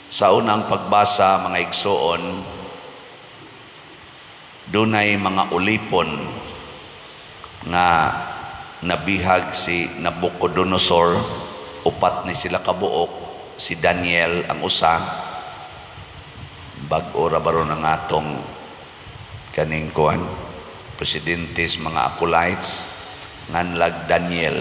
Sa unang pagbasa, mga igsoon, dunay mga ulipon nga nabihag si Nabucodonosor. Upat ni sila kabuok, si Daniel ang usa. Bag-o ra baron ang atong kaning kuan, presidente sa mga acolytes, nganlag Daniel.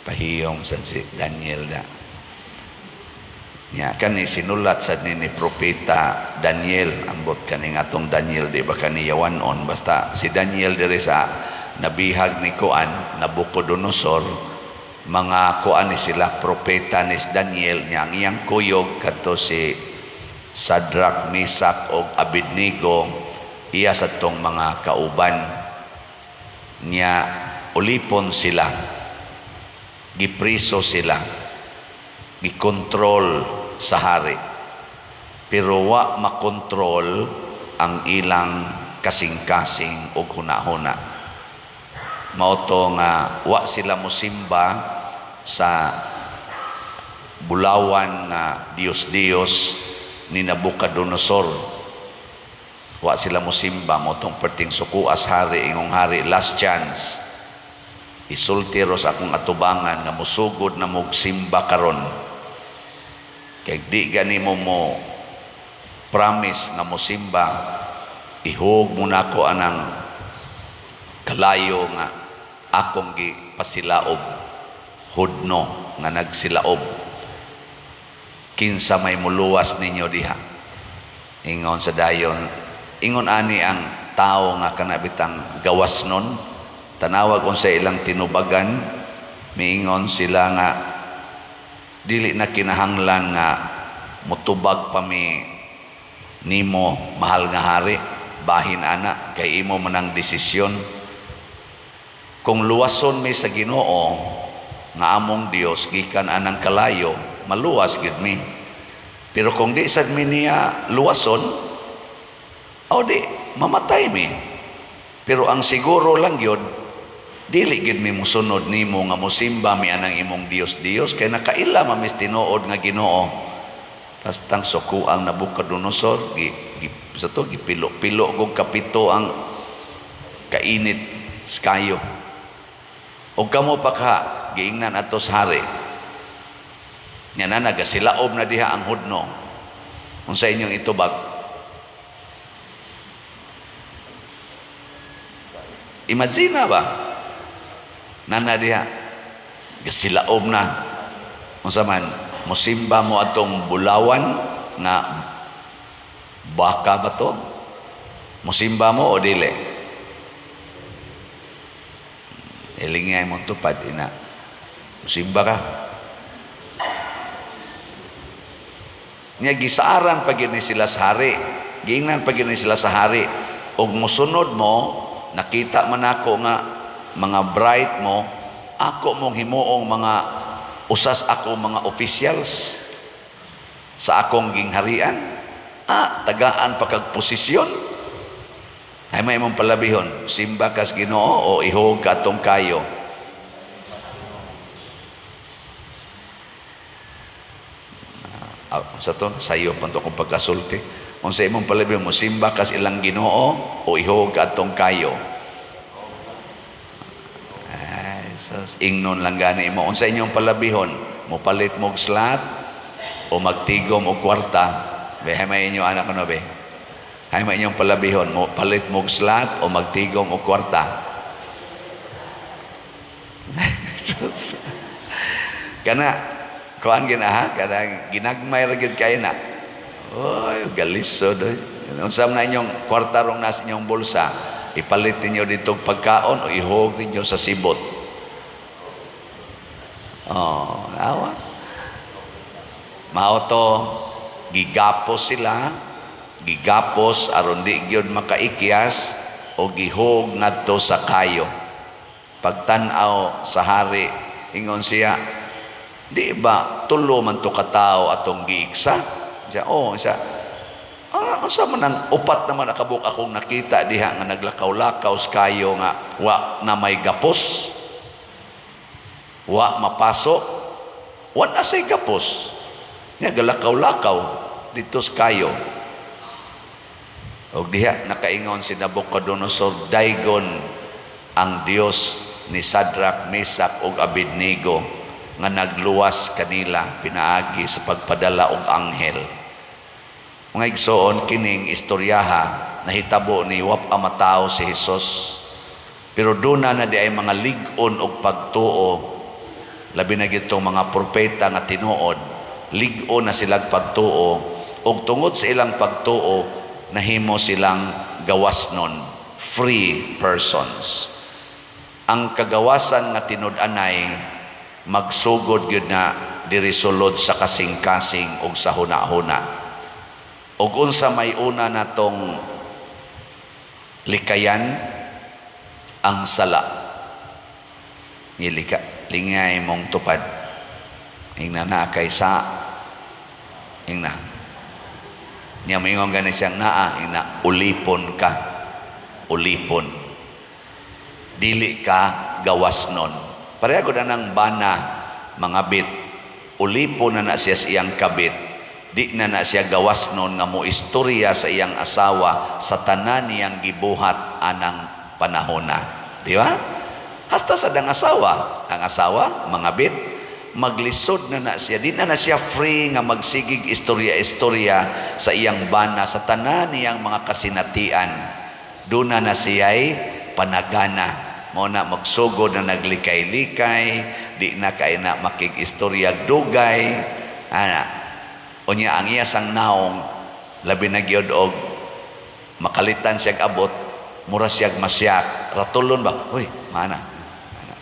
Pahiyom sa si Daniel na. Nya kani sinulat sad ni propeta Daniel, ambot kaning atong Daniel, di ba kani yawanon, basta si Daniel diri sa nabihag ni kuan Nabucodonosor, mga kuan ni sila, propeta ni Daniel. Nya ang iyang kuyog kadto si Shadrach, Mesach og Abednego, iya sa tong mga kauban. Nya ulipon sila, gipriso sila, gikontrol sa hari, pero wa makontrol ang ilang kasing-kasing og hunahuna. Mao to nga wa sila mosimba sa bulawan nga Dios-Dios ni Nabucodonosor. Wa sila mosimba. Mao tong perting sukuas hari, ingong hari, "Last chance, isulti ro sa akong atubangan nga musugod na mog simba karon, kay di gani mo mo promise nga mosimba, ihug mo nako anang kalayo nga akong gipasilaob, hudno nga nagsilaob. Kinsa may muluwas ninyo diha?" Ingon sa dayon, ingon ani ang tao nga kana bitang gawas nun, tanawag unsa ilang tinubagan. Miingon sila nga dili na kinahanglan nga mutubag pa mi nimo, mahal nga hari. Bahin ana kay imo man ang desisyon. Kung luwason mi sa Ginoo nga among Dios gikan anang kalayo, maluwas gid mi, pero kung di sad mi niya luwason, o di mamatay mi. Pero ang siguro lang gyud, dili gid mi musunod nimo nga musimba mi anang imong Dios Dios, kay nakaila man mis tinuod nga Ginoo. Tastang suko ang Nabucodonosor, gi, gi, sa to gipilo-pilo kog kapito ang kainit kayo. Og kamo pa ka, giingnan ato sa hari. Nya na nagasilaob na diha ang hudno. Unsa inyong itubag? Imagine ba? Nana diha gasilaob na. Unsa man, musimba mo atong bulawan nga baka ba to? Musimba mo o dili? Ilingay mo tupad ina. Musimba ka. Nya gisaaran pa gid ni sila sa hari. Giingnan pa gid ni sila sa hari. Og musunod mo, nakita man ako nga mga bright mo, ako mong himuong mga usas ako mga officials sa akong gingharian. Ah, tagaan pa kag posisyon. Ay may imong palabihon, simba kas Ginoo o ihog ka atong kayo. Ah, sa to sayo pa to akong pagkasulti. Unsa imong palabihon, mo simba kas ilang Ginoo o ihog ka atong kayo? Ay, sus, ingnon lang gani mo. Unsa inyong palabihon, mopalit mo og slot o magtigom og kwarta? Be, hay may inyo anak ano be? Hay may inyong palabihon, mo palit mo og slot o magtigom og kwarta? Kana kuan gina ha, kana ginagmay ra gyud kay na. Oy, galisod oy. Unsa man na inyong kwarta rong nasa inyong bulsa, ipalit ninyo dito pagkaon o ihog ninyo sa sibot? Oh, awa. Mao to gigapos sila, gigapos aron di gyud makaikyas o gihog ngadto sa kayo. Pagtan-aw sa hari, ingon siya, "Di ba tulo man to katao atong giiksa?" Siya, "Oh," siya. "Ah, unsa man ang upat naman nakabuk akong nakita diha nga naglakaw-lakaw sa kayo nga wa na may gapos?" Wa mapaso, wa na say gapos. Nya galakaw-lakaw dito sa kayo. Og diha nakaingon si Nabucodonosor, "Daygon ang Dios ni Shadrach, Mesach ug Abednego nga nagluwas kanila pinaagi sa pagpadala og anghel." Mga igsoon, kining istoryaha nahitabo ni wa pa matawo si Jesus. Pero duna na di ay mga lig-on og pagtuo, labi na gitong mga propeta nga tinuod, lig-on na silang pagtuo, ug tungod sa ilang pagtuo nahimo silang gawasnon, free persons. Ang kagawasan nga tinud-anay magsugod gyud na diri sulod sa kasing-kasing ug sa huna-huna. Ug unsa may una natong likayan? Ang sala. Ngilika, lingay mong tupad. Ingna na kay sa ingna. Niya moingon gani siyang naa, ingna ulipon ka. Ulipon. Dili ka gawas nun. Pareha ko na ng bana, mga bit. Ulipon na na siya sa iyang kabit. Di na na siya gawas nun nga mo istorya sa iyang asawa sa tanan niyang gibuhat anang panahon na. Di ba? Hasta sa dang asawa. Ang asawa, mga bit, maglisod na na siya. Di na na siya free nga magsigig istorya-istorya sa iyang bana, sa tanan niyang mga kasinatian. Doon na na siya'y panagana. Mo na magsugod na naglikay-likay, di na kay na makig-istorya dugay. Ana. Unya ang iya sang naong labi na gyud og makalitan siyag abot, mura siyag masyak, ratulon ba? Uy, mana. Ana.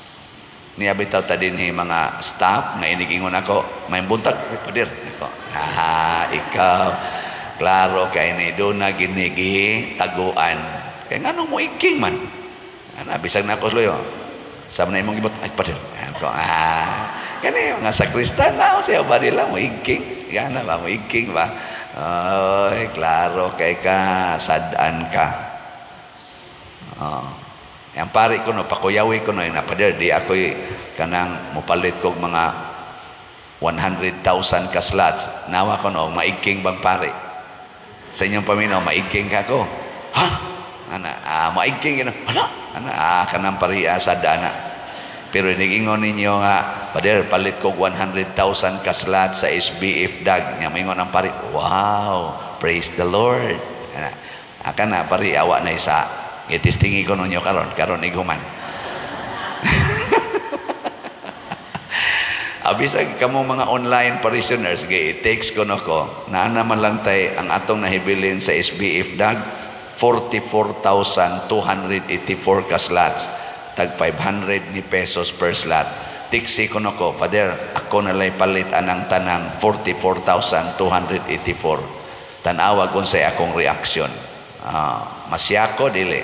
Niya bitaw ta dinhi mga staff nga inigingon ako, "May buntag, uy, pader." Nako. Ah, ikaw. Klaro kay ni doon na ginigi taguan. Kay nganong mo iking man? Ana, bisag na ako sluyo. Sa na imong gibot, ay pader. Ako, ah, kani mga sakristan na siya ba nila mo iking? Yan na ba mo iking ba? Ay, klaro kay ka, sad-an ka. Oh. Yang pare ko no, pakuyawi ko no, yung napader, di ako'y kanang mupalit kog mga 100,000 ka slots. Nawa ko no, maigking bang pare? Sa inyong paminaw, maigking ka ko. Ha? Ana, ah, maigking gino. Ana, ana, ah, kanang pariya sa dana. Pero inigingon ninyo nga, "Pader, palit kog 100,000 ka slot sa SBF dag." Nya maingon ang pare, "Wow, praise the Lord." Ana, aka na pare, awa na isa. Itistingi ko ninyo karon, karon iguman. Abisag kamo mga online parishioners, gi text ko no ko, naa naman lang tay ang atong nahibilin sa SBF dag 44,284 ka slots, tag 500 ni pesos per slot. Tiksi ko no ko, "Father, ako na lay palit anang tanang 44,284." Tan-awa kung sa akong reaksyon. Ah, masyako dili.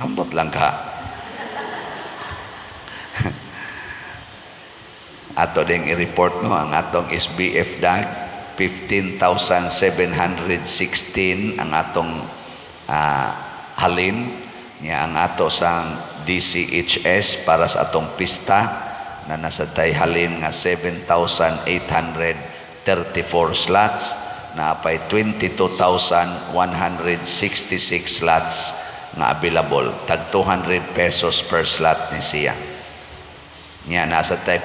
Ambot lang ka. Ato ding i-report no ang atong SBF dag 15,716 ang atong halin niya, ang ato sang DCHS para sa atong pista na nasa tay halin nga 7,834 slots, na pay 22,166 slots nga available, tag 200 pesos per slot ni siya. Niya nasa tay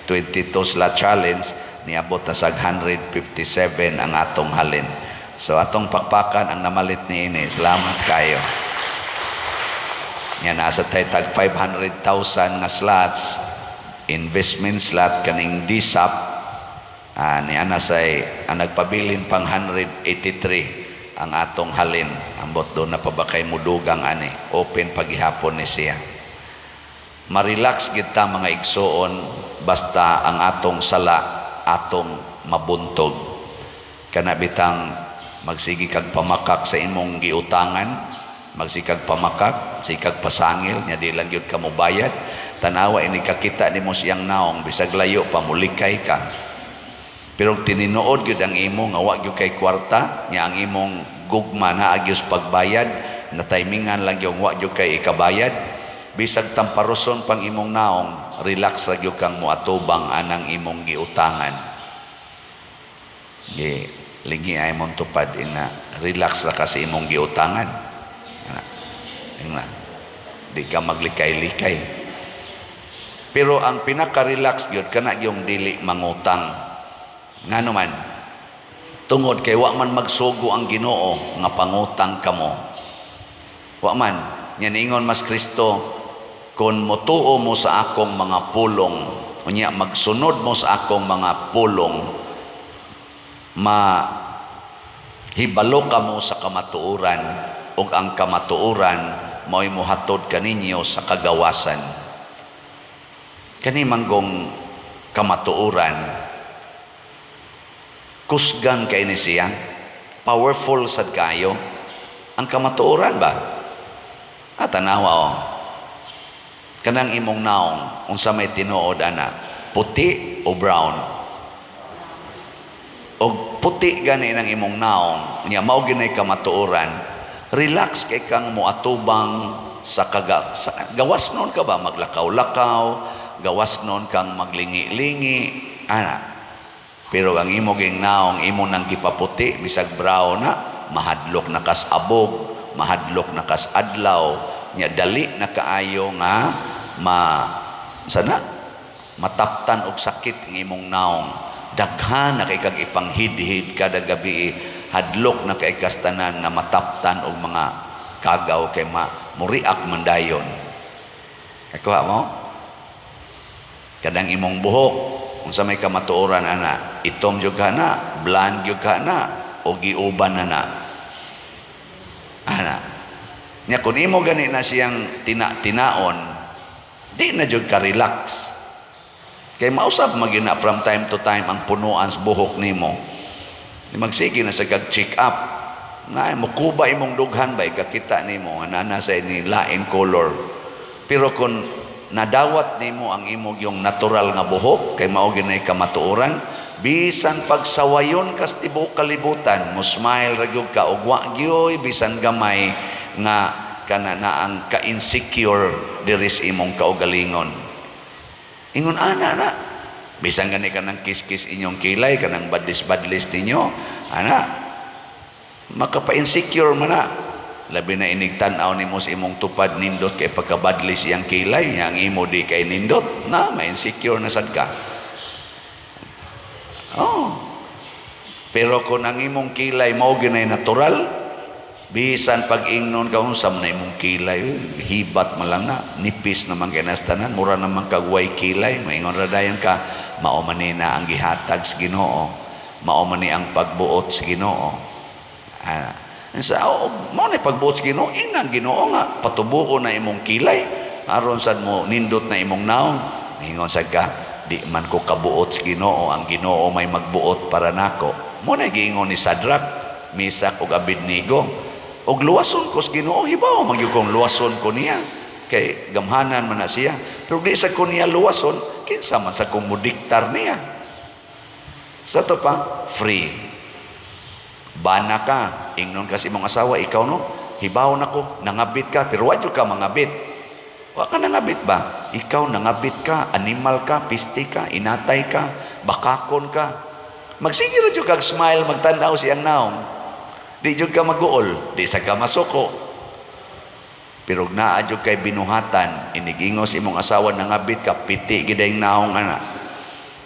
22 slot challenge, niabot na sa 157 ang atong halin. So atong pakpakan ang namalit ni ini. Salamat kayo. Niya nasa tay tag 500,000 nga slots, investment slot kaning DSAP, ni ana say ang nagpabilin pang 183 ang atong halin. Ambot doon na pa ba kay mudugang ani, open pagihapon ni siya. Marelax kita mga igsoon basta ang atong sala atong mabuntog. Kana bitang magsigi kag pamakak sa imong giutangan, magsikag pamakak, sikag pasangil, nya di lang gyud ka mobayad. Tanawa ini kakita nimo siyang naong bisag layo pa, mulikay ka. Pero tininuod gyud ang imo nga wa gyud kay kwarta, nya ang imong gugma naa gyud pagbayad, na timingan lang yung wa gyud kay ikabayad. Bisag tamparuson pang imong naong, relax ra gyud kang moatubang anang imong giutangan. Gi lingi ay mong tupad ina, relax ra ka sa imong giutangan. Ana. Ina. Di ka maglikay-likay. Pero ang pinaka-relax gyud kana yung dili mangutang. Ngano man? Tungod kay wa man magsugo ang Ginoo nga pangutang kamo. Wa man. Nya niingon mas Kristo, "Kon motuo mo sa akong mga pulong, unya magsunod mo sa akong mga pulong, ma hibalo kamo sa kamatuoran, ug ang kamatuoran mao'y mohatod kaninyo sa kagawasan." Kani manggong kamatuoran, kusgan kay ni siya, powerful sad kayo ang kamatuoran ba? At tanawa oh, kanang imong naong, unsa may tinuod ana, puti o brown? Og puti gani nang imong naong, nya mao ginay kamatuoran, relax kay kang moatubang sa kaga sa, gawas noon ka ba maglakaw-lakaw, gawas noon kang maglingi-lingi ana. Pero ang imo ging naong, imo nang gipaputi, bisag brown na, mahadlok na kas abog, mahadlok na kas adlaw, nya dali na kaayo nga ma sana mataptan og sakit ang imong naong. Daghan na kay kag ipanghidhid kada gabi, hadlok na kay kas tanan nga mataptan og mga kagaw kay ma muriak man dayon. Kakuha mo? Kadang imong buhok, unsa may kamatuoran ana, itom jud ka na, blonde jud ka na, o giuban na na ana? Nya kung imo gani na siyang tina-tinaon, di na jud ka relax kay mausab magina from time to time ang punuan sa buhok nimo. Di magsige na sa kag check up na, mukuba imong dughan ba, kakita nimo nga naa sa ni lain color. Pero kung nadawat nimo ang imong yung natural nga buhok kay mao ginay kamatuoran, bisan pagsawayon kas tibuok kalibutan, mo smile ra gyud ka ug wa gyoy bisan gamay nga kana na ang ka-insecure diri sa imong kaugalingon. Ingon ana na, bisan gani kanang kiskis inyong kilay, kanang badlis-badlis ninyo ana, makapa-insecure man na, labi na inig tan-aw nimo sa imong tupad, nindot kay pagkabadlis iyang kilay nya ang imo di kay nindot na, ma-insecure na sad ka. Oh. Pero kung ang imong kilay mao ginay natural, bisan pag ingnon ka, "Unsa man na imong kilay, hibat man lang na, nipis naman kay tanan, mura naman kag way kilay," maingon ra dayon ka, "Mao man ni na ang gihatag sa Ginoo, mao man ni ang pagbuot sa Ginoo." Ah, sa oh, mao ni pagbuot sa Ginoo, inang Ginoo nga patubuo na imong kilay aron sad mo nindot na imong naong. Ingon sad ka, "Di man ko kabuot sa Ginoo, ang Ginoo may magbuot para nako." Mo na giingon ni Sadrach, Mesak ug Abednego, "Og luwason ko sa Ginoo, hibaw man gyud kong luwason ko niya kay gamhanan man na siya. Pero di sa ko niya luwason, kinsa man sa kong mudiktar niya?" Sa to pa, free. Bana ka, ingnon ka sa imong asawa, "Ikaw no, hibaw na ko, nangabit ka," pero wa jud ka mangabit. Wa ka nangabit ba? Ikaw nangabit ka, animal ka, piste ka, inatay ka, bakakon ka. Magsige ra jud kag smile, magtan-aw siyang naong. Di jud ka maguol, di sa ka masuko. Pero naa jud kay binuhatan, inigingos imong asawa, "Nangabit ka," piti gid ang naong ana.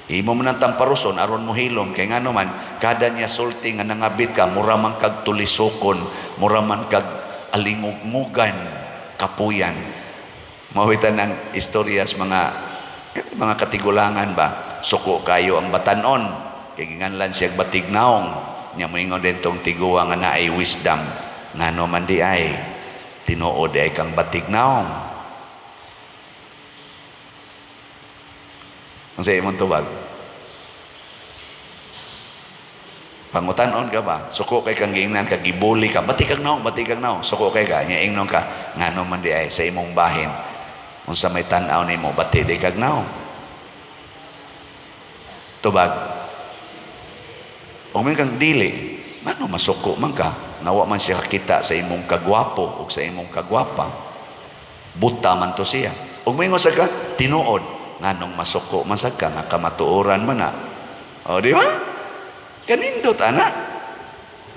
Imo man ang tamparuson aron mo hilom kay ngano man kada niya sulti nga nangabit ka, mura man kag tulisokon, mura man kag alingugmugan, kapuyan. Mawitan ang istorya sa mga katigulangan ba, suko kayo ang batanon kay ginganlan siya batig naong. Nya moingon din tong tiguang nga naay wisdom, "Ngano man di ay tinuod ay kang batig naong?" Ang sa imong tubag? Pangutanon ka ba? Suko kay kang giingnan ka, gibuli ka, "Bati kag naong, bati kag naong." Suko kay ka, nya ingnon ka, "Ngano man di ay sa imong bahin? Unsa may tan-aw nimo, bati di kag naong?" Tubag. O may kang dili, mano masuko man ka, nawa man siya kakita sa imong kagwapo o sa imong kagwapa. Buta man to siya. Ug moingon sa ka, tinuod, nganong masuko man sa ka nga kamatuoran man na. O, di ba? Kanindot, ana.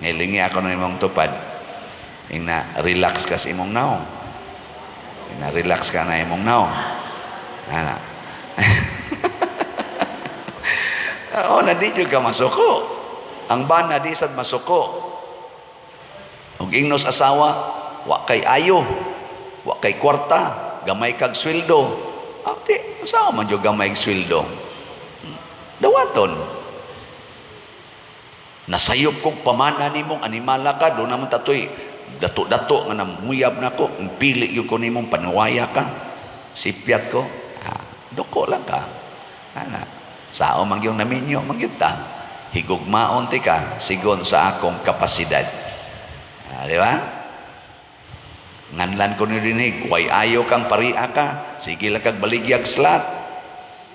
Ngilingi ako ng imong tupad. Ingna, relax ka sa imong naong. Ingna, relax ka na imong naong. Ana. O, na di jud ka masuko. Ang bana di sad masuko. Ug ingnos asawa, wa kay ayo, wa kay kwarta, gamay kag sweldo. Ah, di, usaha man jud gamay og sweldo. Dawaton. Nasayop kog pamana nimong animala ka, doon naman tatoy dato-dato nga namuyab nako, pili gyud ko nimong panuwaya ka. Sipyat ko, ah, duko lang ka. Ana, sao man gyud naminyo man gyud ta. Higugmaon ti ka sigon sa akong kapasidad. Ah, di ba? Nganlan ko ni dinig, way ayo kang paria ka, sige lang kag baligyag slot.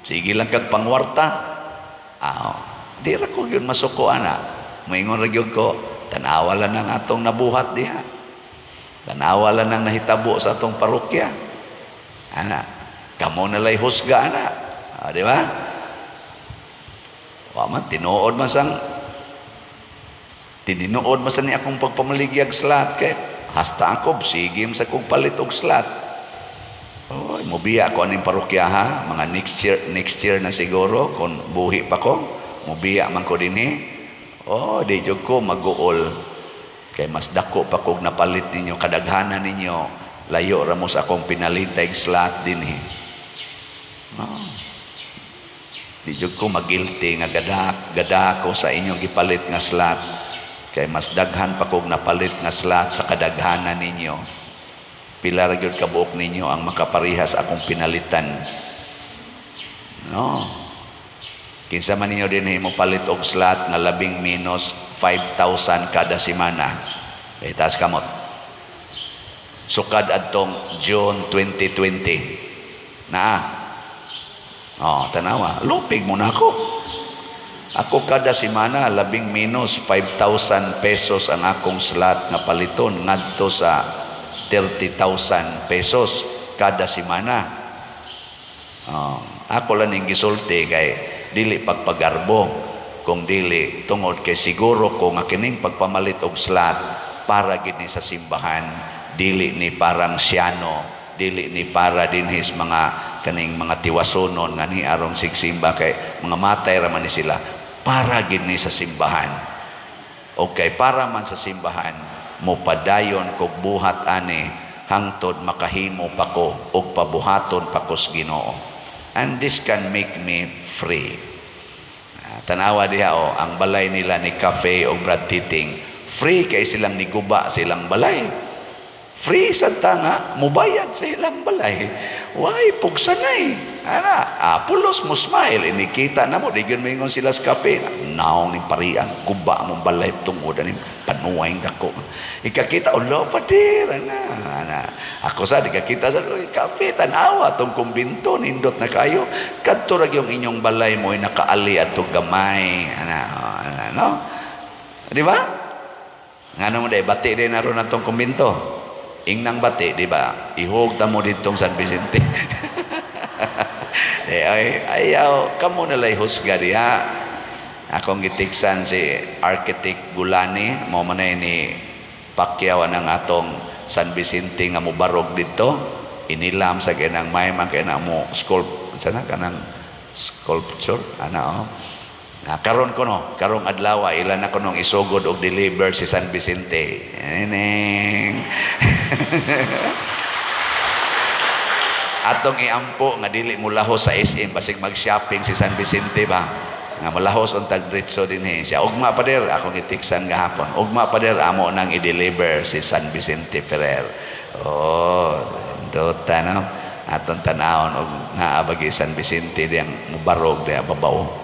Sige lang kag pangwarta. Ah, di ra ko gyud masuko ana. Moingon ra gyud ko, tanawa lang ang atong nabuhat diha. Tanawa lang ang nahitabo sa atong parokya. Ana, kamo na lay husga ana. Ah, di ba? Wa man tinuod man sang tininuod man sa ni akong pagpamaligyag slot kay hasta ako sige sa kong palit og slot. Oy, mobiya ko aning parokya ha, mga next year na siguro kung buhi pa ko, mobiya man ko dinhi. Oh, di jud ko maguol kay mas dako pa kog napalit ninyo, kadaghanan ninyo layo ra mo sa akong pinalitay slot dinhi. Oh. Di jud ko magilty nga gada gada ko sa inyong gipalit nga slot kay mas daghan pa kog napalit nga slot sa kadaghanan ninyo. Pila ra gyud kabuok ninyo ang makaparehas akong pinalitan. No. Kinsa man ninyo dinhi mo palit og slot nga labing minus 5,000 kada semana? Kay taas kamot. Sukad adtong June 2020. Naa. Oh, tanawa. Lupig mo na ako. Ako kada semana labing minus 5,000 pesos ang akong slot nga paliton ngadto sa 30,000 pesos kada semana. Oh, ako lang ning gisulti kay dili pagpagarbo kung dili tungod kay siguro ko nga kining pagpamalit og slot para gid ni sa simbahan, dili ni parang siyano, dili ni para dinhis mga kaning mga tiwasonon nga ni arong sigsimba kay mga matay ra man ni sila, para gid ni sa simbahan. Okay, para man sa simbahan, mopadayon kog buhat ani hangtod makahimo pa ko og pabuhaton pa ko sa Ginoo. And this can make me free. Ah, tanawa diha oh, ang balay nila ni Cafe o Brad Titing, free kay silang niguba silang balay. Free sa nga mubayad sa ilang balay. Why pugsanay? Ana, ah, pulos mo smile inikita na mo di gyud moingon sila sa cafe. Naong ni parian guba mong balay tungod ani panuay dako. Ikakita ulo padir ana, ana. Ako sa di kakita sa uy, cafe tanawa tong kumbinto nindot na kayo. Kadto ra gyud inyong balay mo ay nakaali adto gamay ana, oh, ana no. Di ba? Ngano mo day bati din aron atong kumbinto. Ingnang bati, di ba? Ihog ta mo ditong San Vicente. Eh, ay, ayaw, kamo na lay husga diha. Akong gitiksan si Architect Gulani, mo man ni Pacquiao ang atong San Vicente nga mobarog dito. Inilam sa kanang may man kay na mo sculpt sana kanang sculpture ana oh. Na karon ko no, karong adlaw ila na kunong isugod og deliver si San Vicente. Neneng. Atong iampo nga dili mo lahos sa SM basig mag-shopping si San Vicente ba. Nga malahos untag diretso dinhi siya. Ugma pader akong gitiksan gahapon. Ugma pader amo nang i-deliver si San Vicente Ferrer. Oh, dota no. Atong tanawon og naa bagi San Vicente diyang mubarog diya babaw.